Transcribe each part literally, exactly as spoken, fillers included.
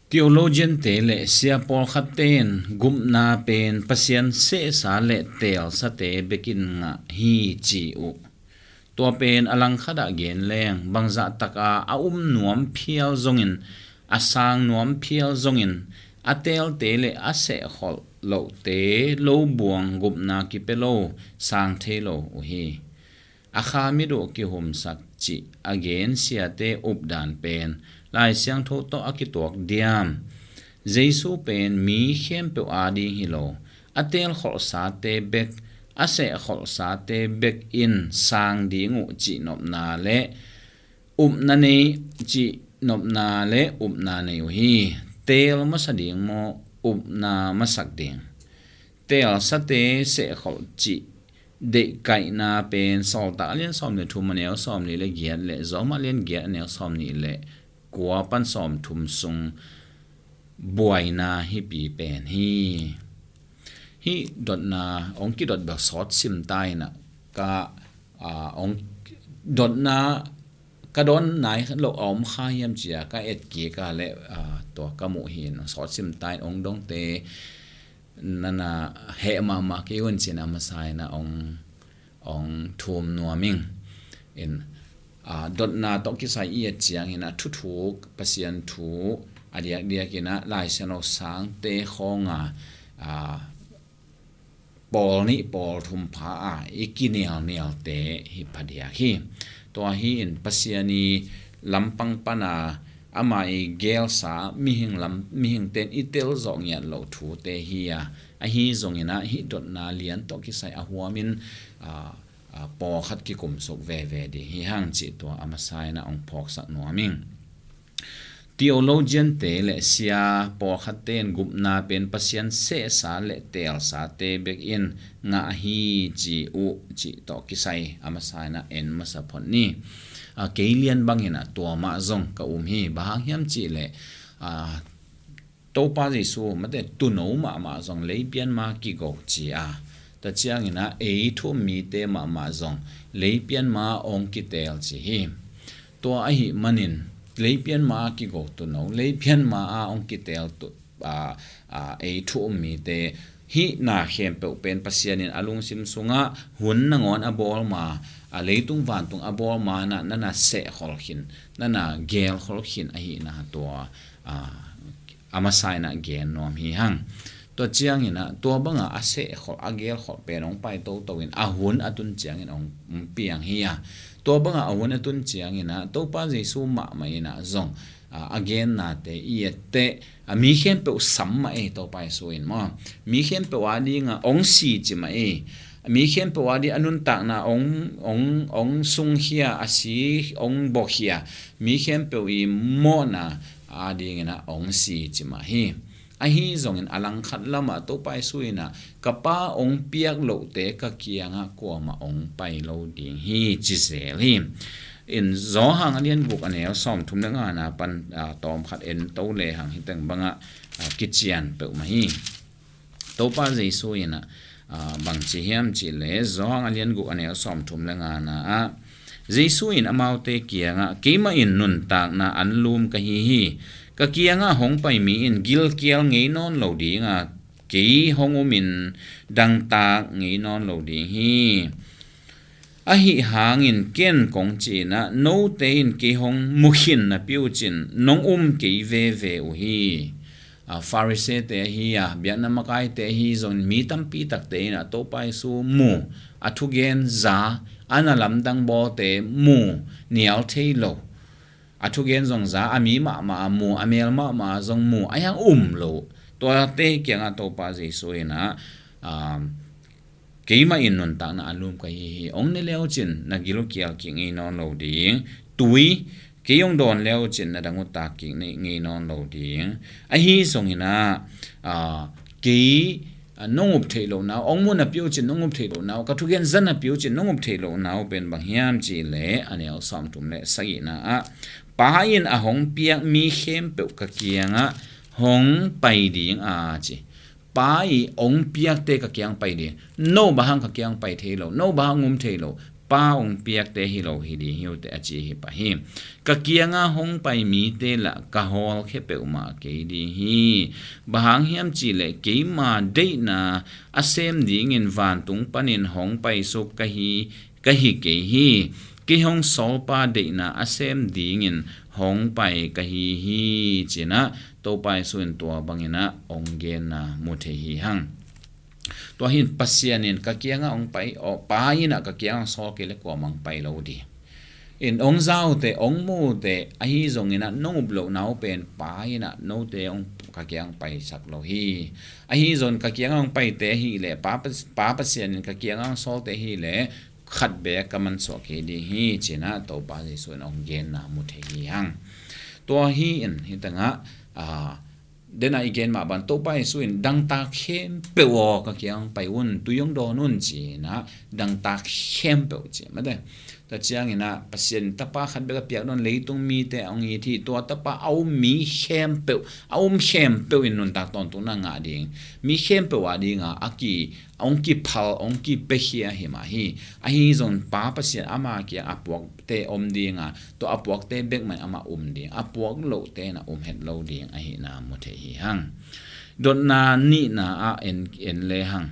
Theologian-te le sia pawlkhatte in gupna pen Pasian sehsa le teelsate bekin ngah hi ci uh. Tua pen a langkhatah gen leng bangzah taka a um nuam phial zongin, a sang nuam phial zongin, a teelte le a sehkholh lohte lo buang gupna kipia lo, sang thei lo uh hi. A kha mit uh kihumsak cih a gen siate updan pen Lai Siangtho tawh a kituak diam? Jesu pen mi khempeuh ading hi lo, a teelkholhsate bek, a sehkholhsate bek in sang ding uh cihnopna le upna nei, cihnopna le upna nei uh hi. Teel masa ding maw, upna masak ding? Teelsate sehkholh cih deihkaihna pen Sawltak a lian sawm le thum a neu sawm nih le giat le Rom a lian giat a neu sawm nih le kua pan sawm thum sung buaina hipi pen hi. Hih dotna hong kidot bel sawt sim ta in ah, ka, ah, hong dotna ka dawn nai lo a om kha hiam cia ka et kik a le, ah, tua ka muh hi in sawt sim ta in, hong dongte nana heh mahmah kei un ci-in a masa in ah hong, hong thum nuam ing. In, ah, dotna tawh kisai i et ciangin ah thuthuk, Pasian thu a diakdiak in ah Lai Siangtho sangte khawng a, ah, pawl nih pawl thum pha a i kinialnialte hi phadiak hi. Tua hi in Pasian i lampang pana ama i gelsa mihing lam, mihingten i tel zawh ngiat loh thute hi a, ahi zongin ah hih dotna lian tawh kisai a huamin, ah, ah, pawlkhat kikumsuk veve ding hi hang cih tua a masa in ah hong phawksak nuam ing. Theologian-te le sia pawlkhatte in gupna pen Pasian sehsa le teelsate bek in ngah hi ci uh cih tawh kisai a masa in ah en masa phot ni. A, kei lian bangin ah tua mah zong ka um hi. Bang hang hiam cih leh, a, Topa Jesu mate tuuno mahmah zong leipian ma kigo ci a, tua ciangin ah ei thu um mite mahmah zong leipian ma hong kiteel ci hi. Tua ahih manin leipian ma a kigo tuuno, leipian ma a hong kiteel tu, a, a, ei thu um mite, hih na khempeuh pen Pasian in a lungsim sungah hun nangawn a bawl ma, a, leitung vantung a bawl ma na, nana sehkhol khin, nana gelkhol khin ahihna tua, a, a masa in ah gen nuam hi hang. Tua ciangin ah tua banga a sehkhol, a gelkhol pen hong pai toto in a hun a tun ciangin hong piang hi a. Tua banga a hun a tun ciangin ah Topa Jesu mahmah in ah zong, a, a gennate i et teh, a, mi khempeuh sam mah ei Topa Jesu in maw. Mi khempeuh ading a hong si ci mah ei. Mi khempeuh ading a nuntakna hong, hong, hong sungkhia, a si hong bawhkhia, mi khempeuh i mawhna adingin ah hong si ci mah hi. Ahi zongin a langkhat lamah Topa Jesu in ah ka Pa hong piak lohte ka kiangah kuamah hong pai lo ding hi ci zel hi. In Johan a lian guk a neu sawm thum le ngana pan, a, tawm khat en to le hang, hih teng bangah, a, kician peuhmah hi. Topa Jesu in ah, a, bang ci hiam cih leh Johan a lian guk a neu sawm thum le ngana ah Jesu in amaute kiangah, keimah in nuntakna anlum ka hi hi. Ka kiangah hong pai mi in gilkial ngei nawn lo ding a, kei hong um in dangtak ngei nawn lo ding hi. Ahi hangin ken kong ci-in ah, note in kei hong mu khin napi uh cin nong um kei veve uh hi. A, Pharisee-te ahi a, biakna makaite ahi zongin mi tampi takte in ah Topa Jesu mu, a thugen za, a na lamdang bawlte mu, nial thei lo. A thugen zong za, a mi mahmah a mu, a mel mahmah a zong mu, a hiang um lo. Tuate kiangah Topa Jesu in ah, a, keimah in nuntakna anlum ka hi hi. Hong ne leucin na gil uh kial kik ngei nawn lo ding. Tui, kei hong dawn leucin na dang uh tak kik ngei nawn lo ding. Ahi zongin ah, a, kei, a, nong up theih lohna uh, hong mu napi uh cin nong up theih lohna uh, ka thugen za napi uh cin nong up theih lohna uh pen bang hiam cih leh a neu sawm thum le sagihna ah, Pa in a hong piak mi khempeuh ka kiangah hong pai ding a ci. Pa i hong piakte ka kiang pai ding. No bang hang ka kiang pai thei lo, no bang hang um thei lo. Pa hong piakte hi lo hi ding hi uh teh, a ci hi pah hi. Ka kianga hong pai mite lah ka hawlkhia peuhmah kei ding hi. Bang hang hiam cihleh keima deihna a sem dingin vantung panin hong paisuk ka hi, ka hi kei hi. Kei hong sawlpa deihna a sem dingin hong pai ka hi hi, ci-in ah Topa Jesu in tua bangin ah hong genna mu thei hi hang. Tua hi-in Pasian in ka kiangah hong pai, aw, Pa in ah ka kiangah hong sawl kei leh kuamah hong pai lo ding. In hong za uh teh, hong mu uh teh, ahi zongin ah nong up lohna uh pen Pa in ah note hong ka kiangah paisak lo hi. Ahi zong ka kiangah hong paite ahih leh, Pa, Pa Pasian in ka kiangah hong sawlte ahih leh, khat beek ka mansuah kei ding hi, ci-in ah Topa Jesu in hong genna mu thei hi hang. Tua hi-in hih tengah, a, den a i gen mah bang Topa Jesu in dangtak khempeuh aw ka kiang pai un, tui hong dawn un ci-in ah dangtak khempeuh ci mate. Tua ciangin ah Pasian Tapa khat beek a piak nawn leitung mite hong it hi. Tua Tapa a um mi khempeuh, a um khempeuh in nuntak tawntungna ngah ding, mi khempeuh a dinga a ki, hong kiphal, hong kipiakhia hi mah hi. Ahi zong Pa Pasian ama kiang a puakte om dinga, tua a puakte bek mah in amah um ding, a puak lohte in a um het lo ding ahihna mu thei hi hang. Dotna nihna ah en, en le hang.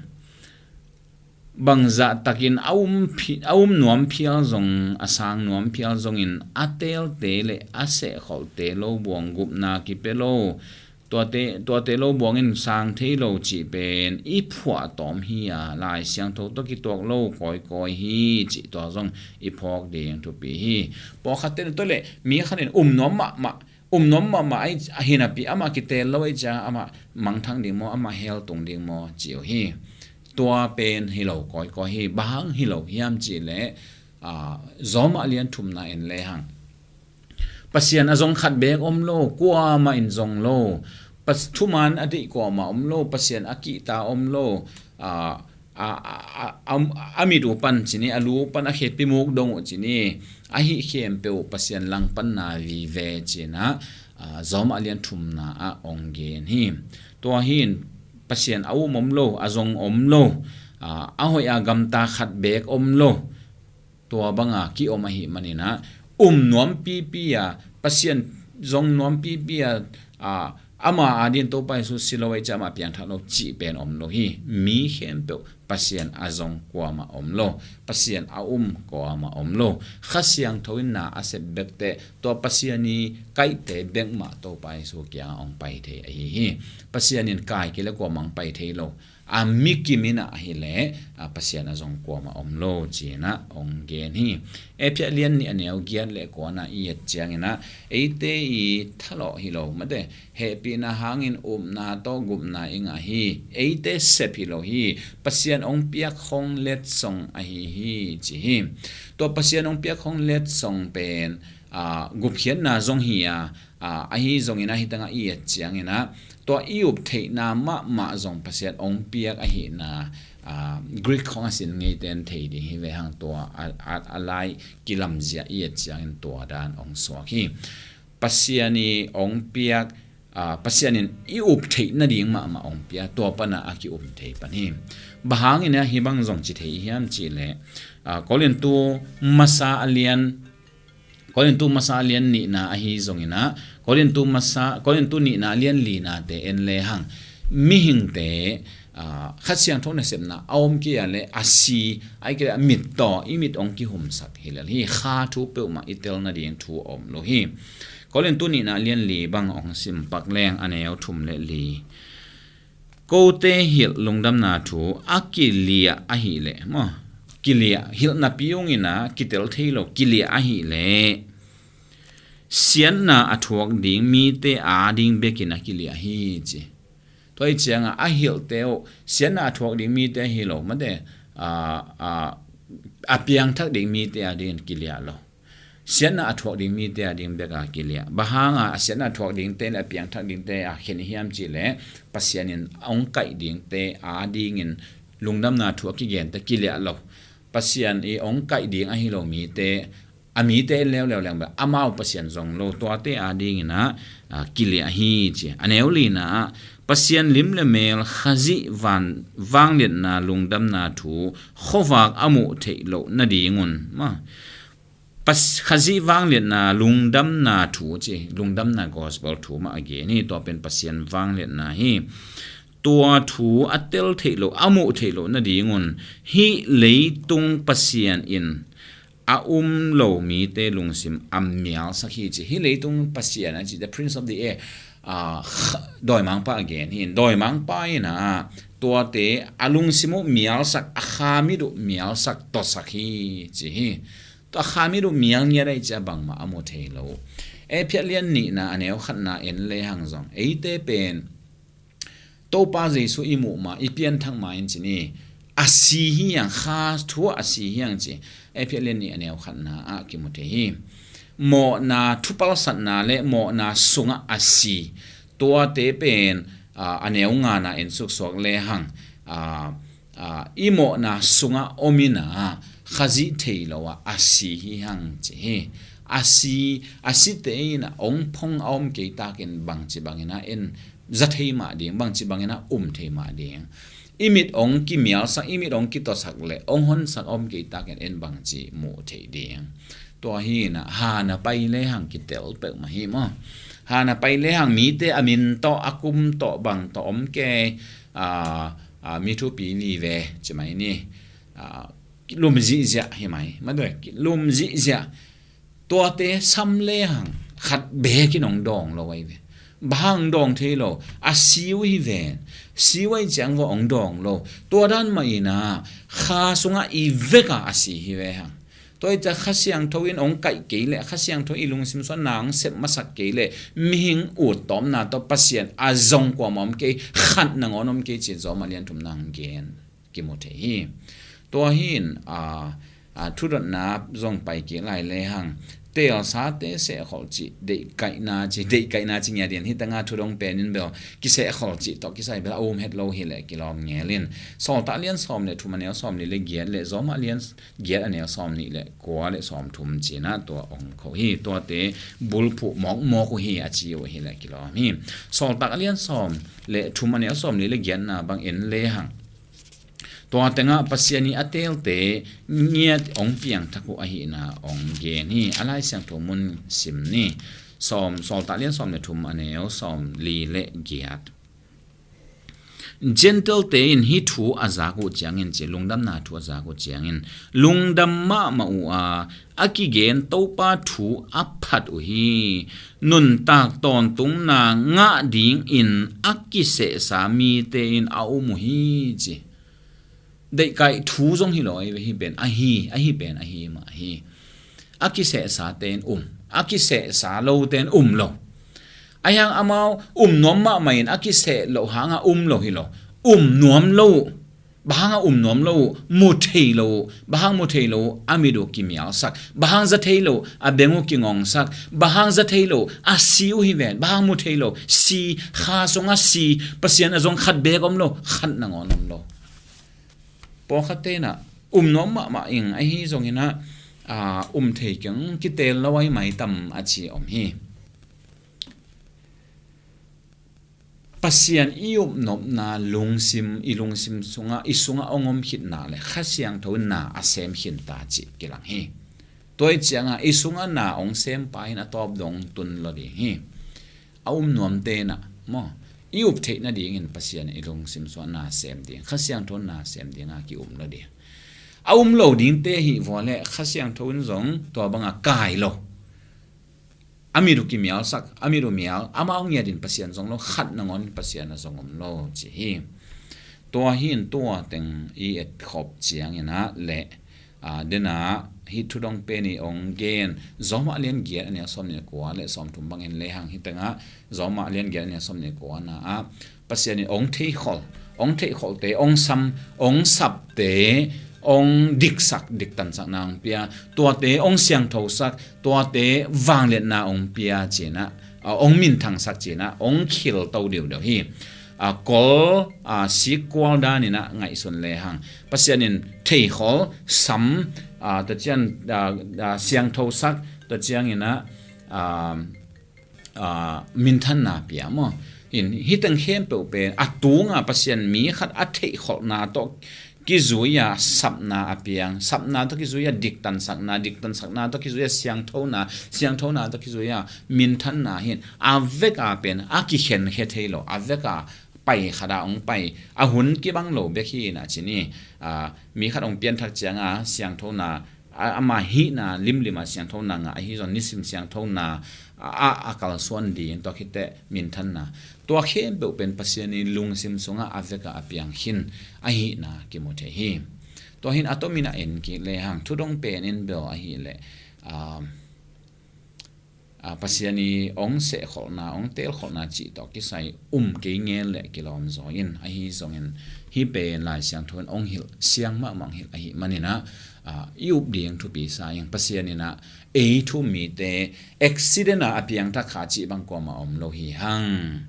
Bangzah takin a um phi-, a um nuam phial zong, a sang nuam phial zongin a teelte le a sehkholhte lo buang gupna kipia lo, tuate, tuate lo buangin sang thei lo cih pen i phuahtawm hi a, Lai Siangtho tawh kituak lo kawikawi hi cih tua zong i phawk ding thupi hi. Pawlkhatte in tua leh mi khat in um nuam mahmah, um nuam mahmah ahi, ahi napi amah kiteel lo ahih ciang amah mangthang ding maw, amah hell tung ding maw ci uh hi. Tua pen hi lo kawikawi hi. Bang hang hi lo hiam cihleh, a, Rom a lian thumna en le hang. Pasian a zong khat beek om lo, kuamah in zong lo. Pas-, thuman a deih kuamah om lo, Pasian a kihta om lo. A, a, a, a, a, a mit uh pan ci ni, a lu uh pan a khepi muk dong uh ci ni, ahi khempeuh Pasian langpanna vive ci-in ah, a, Rom a lian thumna ah hong gen hi. Tua hi-in Pasian a um om lo, a zong om lo, a, a hoih a gamta khat beek om lo. Tua banga ki-om ahih manin ah, um nuampipi a, Pasian zong nuampipi a, a, ama adingin Topa Jesu si lo ahih ciang amah piangthak lo cih pen om lo hi. Mi khempeuh Pasian a zong kuamah om lo, Pasian a um kuamah om lo. Kha Siangtho in na a sep bek teh, tua Pasian i kaihte bek mah Topa Jesu kiangah hong pai thei ahi hi. Pasian in kai kei leh kuamah hong pai thei lo. A mi kim in ah ahih leh, a, Pasian a zong kuamah om lo ci-in ah hong gen hi. Efesa lian nih a neu giat le kua-na i et ciangin ah, eite i thalawh hi lo, mate, hehpihna hangin upna tawh gupna i ngah hi. Eite sep hi lo hi. Pasian hong piak hong letsong ahi hi ci hi. Tua Pasian hong piak hong letsong pen, a, gupkhiatna zong hi a, a, ahi zongin ah hih tengah i et ciangin ah, tua i up theihna mahmah zong Pasian hong piak ahihna, a, Greek khawng a sin ngeite in thei ding hi ve hang, tua a, a, a lai kilamzia i et ciangin tua dan hong suak hi. Pasian i hong piak, a, Pasian in i up theih nading mahmah hong pia, tua pana a ki-um thei pan hi. Bang hangin ah hih bang zong ci thei hiam cihleh, a, Korintu masa a lian Korintu masa lian nihna ahi zongin ah, Korintu masa, Korintu nihna lian linate en le hang. Mihingte, a, Kha Siangtho nasepna a om kei a leh a si, ahih kei leh a mit tawh, i mit hong kihumsak hi lel hi. Kha thu peuhmah i tel nading thu a om lo hi. Korintu nihna lian li bang hong sim pak leng, a neu thum le li. Kote hilh lungdamna thu a kiliah ahih leh, maw, kiliah, hilh napi ung in ah kitel thei lo, kiliah ahih leh, siatna a thuak ding mite ading bekin a kiliah hi ci. Tua ahih ciangah a hilhte uh, siatna a thuak ding mite hi lo, mate, a, a, a piangthak ding mite adingin kiliah lo. Siatna a thuak ding mite ading bek a kiliah. Bang hanga a siatna a thuak dingte le a piangthak dingte a khen hiam cihleh, Pasian in hong kaih dingte adingin lungdamna thu a kigente kiliah lo. Pasian i hong kaih ding ahi lo mite, a mite leuleu leng bek, amau Pasian zong lo, tuate adingin ah, a, kiliah hi ci. A neu lina ah, Pasian lim le mel, Khazih van vangliatna, lungdamna thu khuavak a muh theih loh nadingun, ma, Pas-, Khazih vangliatna, lungdamna thu ci, lungdamna gospel thu mah a gen hi. Tua pen Pasian vangliatna hi. Tua thu a tel theih loh, a muh theih loh nadingun hih leitung Pasian in a um lo mite lungsim a mialsak hi ci. Hih leitung Pasian a ci, the prince of the air, ah, kha-, dawimangpa a gen hi. Dawimangpa in ah tuate a lungsim uh mialsak, a khamit uh mialsak, tawsak hi ci hi. Tua a khamit uh mial ngiat ahih ciang bangmah a mu thei lo. Efesa lian nihna a neu khatna en lehang zong, eite pen Topa Jesu i muh ma, i pianthak ma in ci ni, a si hi hang, kha thu ah a si hi hang ci. Efesa lian nih a neu khatna ah kimu thei hi. Mawhna thupalsatna le mawhna sungah a si, tuate pen, aa, a neu ngana en suksuak lehang, aa, aa, i mawhna sungah om in ah Khazih thei lo ah a si hi hang ci hi. A si, a site in ah hong phong a om kei takin bangci bangin ah en za thei mah ding, bangci bangin ah um thei mah ding. I mit hong kimialsak, i mit hong kitawsak le hong honsak a om kei takin en bangci muh theih ding. Tua hi in ah han a pai lehang kitel peuhmah hi maw. Han a pai lehang mite a min tawh, a kum tawh, bang tawh om kei, aa, aa, mi thupi li ve ci mai ni. Aa, lum zihziah hi mai, ma doi, lum zihziah. Tuate sam lehang khat beek in hong dawng lo ahi ve. Bang hang dawng thei lo, a si uh hi ven. Si uh ahih ciang vua hong dawng lo. Tua dan mah in ah kha sungah i vek a a si hi ve hang. Tua ahih ciang Kha Siangtho in hong kaih kei leh, Kha Siangtho i lungsim sungah na hong sep masak kei leh, mihing uttawmna tawh Pasian a zong kuamah om kei, khat nangawn om kei ci-in Rom a lian thumna hong gen kimu thei hi. Tua hi in, aa, aa, thudotna zong pai kik lai lehang, teelsate sehkholh cih, deihkaihna cih, deihkaihna cih ngiat in, hi tengah thudong pen in bel kisehkholh cih tawh kisai bel a um het lo hi leh kilawm ngel in. Sawltak lian sawm le thum a neu sawmli le giat le Rom a lian giat a neu sawmnih le kua le sawmthum ci-in ah tua hong kho hi. Tuate bulphuh mawkmawk uh hi a ci uh hi leh kilawm hi. Sawltak lian sawm le thum a neu sawmli le giatna bang en lehang, tua tengah Pasian i a teelte ngiat hong piangthak uh ahihna hong gen hi. A Lai Siangtho mun sim ni. Sawm, Sawltak lian sawm le thum a neu sawmli le giat. Gentile-te in hih thu a zak uh ciangin ci, lungdamna thu a zak uh ciangin, lungdam mahmah uh a, a kigen Topa thu a phat uh hi. Nuntak tawntungna ngah dingin a kisehsa mite in a um uh hi ci. Deihkaih thu zong hi lo, ahi pen ahi, ahi pen ahi mah hi. A kisehsate in um, a kisehsa lote in um lo. Ahi hang amau um nuam mahmah in a kiseh loh hangah um lo hi lo. Um nuam lo uh. Bang hangah um nuam lo uh? Mu thei lo uh. Bang hang mu thei lo uh? A mit uh kimialsak. Bang hang za thei lo uh? A beng uh kingongsak. Bang hang za thei lo uh? A si uh hi ven. Bang hang mu thei lo uh? Si, kha sungah si. Pasian a zong khat beek om lo, khat nangawn om lo. Pawlkhatte in ah um nuam mahmah ing, ahi zongin ah, aa, um thei keng, kiteel lo ahi maitam a ci om hi. Pasian i upnopna lungsim, i lungsim sungah, i sungah hong om khitna le Kha Siangtho in na a sem khin ta cih kilang hi. Tua hi ciangah i sungah na hong sempa in a tawp dong tun lo ding hi. A um nuamte in ah maw, i up theih nadingin Pasian i lungsim sungah na sem ding, Kha Siangtho in na sem ding a ki-um lo ding. A um lo dingte hi vua le Kha Siangtho in zong tua bangah kai lo. A mit uh kimialsak, a mit uh mial, amau ngiat in Pasian zong lo, khat nangawn in Pasian a zong om lo ci hi. Tua hi in tua teng i etkhop ciangin ah le, aa, dena hih thudong pen i hong gen, Rom a lian giat a neu sawmnih le kua le sawmthum bangin lehang hi tengah, Rom a lian giat a neu sawmnih le kua na ah, Pasian in hong theikhol, hong theikholte, hong sam, hong sapte, hong diksak, diktansak na hong pia, tuate hong siangthosak, tuate vangliatna hong pia ci-in ah, a, hong minthangsak ci-in ah, hong khilto deuhdeuh hi. A, kol, a, sik kual danin ah ngaihsun lehang, Pasian in theikhol, sam, a, tua ciang, a, a, siangthosak, tua ciangin ah, a, aa, minthanna pia maw? In, hih teng khempeuh pen a tunga Pasian mi khat a theihkholhna tawh kizui-a sapna a piang, sapna tawh kizui-a diktansakna, diktansakna tawh kizui-a siangthona, siangthona tawh kizui-a minthanna hi in, a veka pen a kikhenkhia thei lo, a veka pai khat a hong pai, a hun kibang lo bek hi in a ci ni. A, mi khat hong pianthak cianga siangthona, a, ama hihna limlim a siangthona ngah, ahi zong nisim siangthona a, a, a kalsuan ding, tua khit teh minthanna. Tua khempeuh pen Pasian i lungsim sungah a veka a piang khin ahihna kimu thei hi. Tua hi in a tomin a en kik lehang, thudong pen in bel ahih leh, a, a, Pasian i hong sehkholhna, hong teelkholhna cih tawh kisai um kei ngen leh kilawm zaw in, ahi zongin hih pen Lai Siangtho in hong hilh siang mahmah hong hilh ahih manin ah, a, i up ding thupi sa ing. Pasian in ah ei thu um mite accident a a piangthak kha cih bang kuamah om lo hi hang.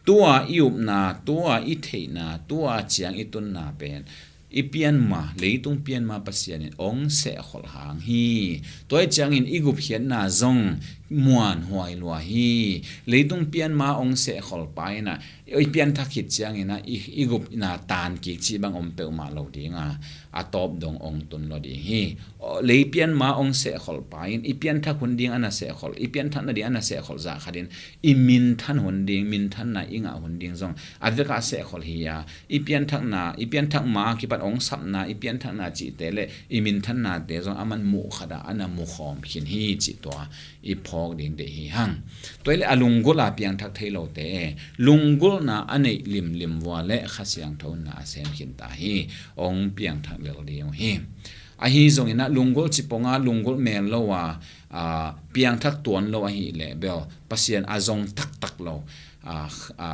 Tua i upna, tua i theihna, tua ciang i tunna pen i pianma, leitung pianma Pasian in hong sehkholh hang hi. Tua i ciangin i gupkhiatna zong muanhuai lua hi. Leitung pianma hong sehkholh pa in ah i pianthak khit ciangin ah i, i gupna tan kik cih bang om peuhmah lo ding a, a tawp dong hong tun lo ding hi. Lei pianma hong sehkholh pa in i pianthak hun ding a na sehkholh, i pianthak nading a na sehkholh zah khatin i minthan hun ding, minthanna i ngah hun ding zong a veka sehkholh hi a, i pianthakna, i pianthak ma kipan hong sapna, i pianthakna cihte le i minthannate zong aman muh khat a a na mukhawm khin hi cih tua i phawk ding deih hi hang. Tua i le a lunggulh a piangthak thei lote, lunggulhna a neih limlim vua le Kha Siangtho in na a sem khin ta hi. Hong piangthak lel ding uh hi. Ahi zongin ah lunggulh ciponga lunggulh mel lo a, a, piangthak tuan lo ahih leh bel Pasian a zong taktak lo, a, a,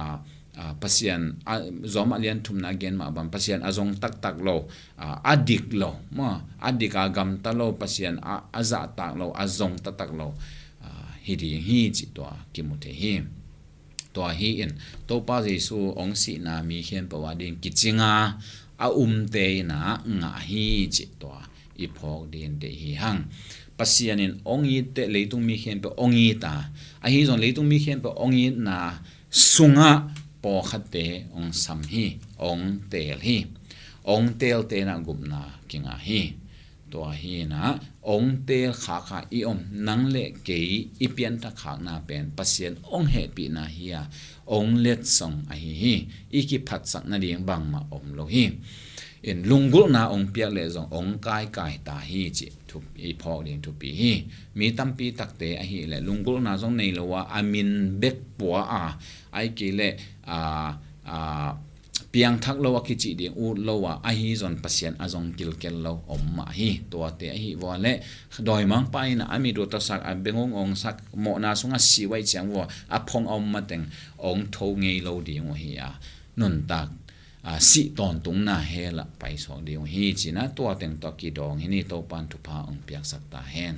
a, Pasian a, Rom a lian thumna a gen mah bang, Pasian a zong taktak lo, a, a dik lo maw, a dik a gamta lo, Pasian a, a zahtak lo, a zong taktak lo, a, hi ding hi cih tua kimu thei hi. Tua hi in Topa Jesu hong sihna mi khempeuh a ding kicinga a umte in ah ngah hi cih tua i phawk ding deih hi hang. Pasian in hong it teh leitung mi khempeuh hong it a, ahi zong leitung mi khempeuh hong itna sungah pawlkhatte hong sam hi, hong teel hi. Hong teelte in ah gupna kingah hi. Tua hi in ah hong teel khak a i om nang le kei i pianthak khakna pen Pasian hong hehpihna hi a, hong letsong ahi hi. I kiphatsak nading bangmah om lo hi. In lunggulhna hong piak leh zong hong kaikai ta hi cih thu, i phawk ding thupi hi. Mi tampi takte ahih leh lunggulhna zong nei lo a, a min bek pua a, ahih kei leh, a, a, piangthak lo a kicih ding ut lo a, ahi zong Pasian a zong kilkel lo om mah hi. Tuate ahih vua le dawimangpa in a mit uh tawsak, a beng uh ong sak, mawhna sungah si uh ahih ciang vua a phong a om mateng ong tho ngei lo ding uh hi a, nuntak, a, sih tawntungna hell ah paisuak ding uh hi, ci-in a tua teng tawh kidawng hi ni. Topa'n thupha ong piaksak ta hen.